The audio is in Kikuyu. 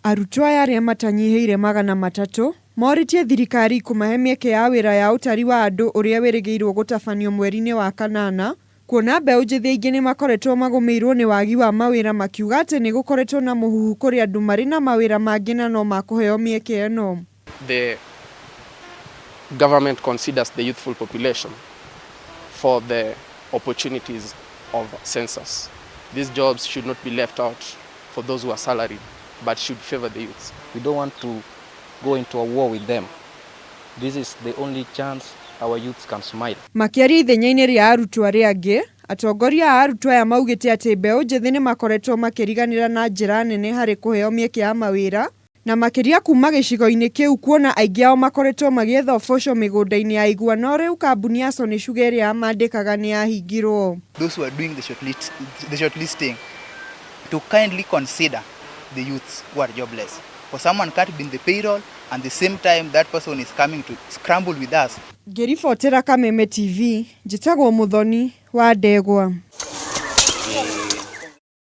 Arutwo aya arĩa matanyihĩire 300 morĩtie thirikari kũmahe mĩeke ya wĩra ya ũtari wa andũ ũrĩa wĩrĩgĩrĩirwo gũtabanio mweri-inĩ wa kanana kuona mbeũ njĩthĩ aingĩ nĩmakoretwo magũmĩirwo nĩ wagi wa mawĩra makiuga atĩ nĩgũkoretwo na mũhuhu kũrĩ andũ marĩ na mawĩra mangĩ na no makũheo mĩeke ĩno. The government considers the youthful population for the opportunities of census. These jobs should not be left out for those who are salaried, but should favor the youths. We don't want to go into a war with them. This is the only chance our youths can smile. Makĩaria ithenya-inĩ rĩa arutwo arĩa angĩ, atongoria a arutwo aya maugĩte atĩ mbeũ njĩthĩ nĩmakoretwo makĩriganĩra na njĩra nene harĩ kũheo mĩeke ya mawĩra na makĩria kuma gĩcigo-inĩ kĩu kuona aingĩ ao makoretwo magĩetha ũboco mĩgũnda-inĩ ya igwa no rĩu kambuni ya Sony Sugar ĩrĩa yamandĩkaga nĩ yahingirwo. Those who are doing the shortlisting to kindly consider the youths who are jobless. For someone can't be in the payroll and the same time that person is coming to scramble with us. Ngĩribotera Kameme TV, njĩtagwo Muthoni wa Ndegwa.